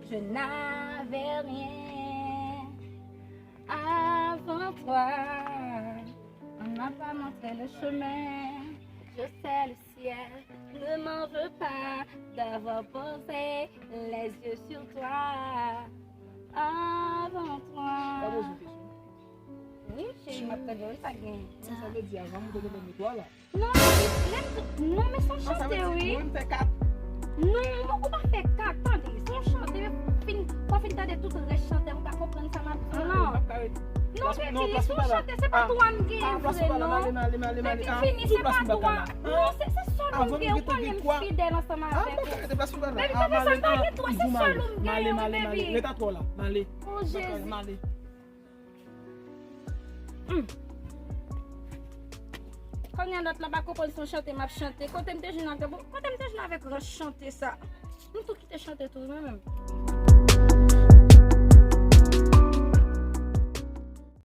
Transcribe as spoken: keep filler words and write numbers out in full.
Je n'avais rien avant toi. On n'a pas montré le chemin. Je sais le ciel ne m'en veut pas d'avoir posé les yeux sur toi avant toi. Wi, cheri, m ap tande w, sa gen. Sa vle di, avan m te konn metwo la. Non, men, non, men se yon chante, wi. Mwen fè kat. Non, ou pa fè kat, tande, se yon chante, men fin, w fin tande tout rès chante, ou pa konprann sa m ap di, non. Non, baby, se yon chante, se pa twa m genyen vre, non. Baby, fini, se pa twa. Non, se, se sèl ou m genyen, ou konnen m fidèl ansanm avèk ou. Baby, tande sa, m pa gen twa, se sèl ou m genyen, wi, baby. Oh, Jezi. Hmm. Kounye a lòt la pa konprann se yon chante m ap chante. Kote m te jwenn avèk, kote m te jwenn avèk rans chante sa? M tou kite chante tou, mwen menm.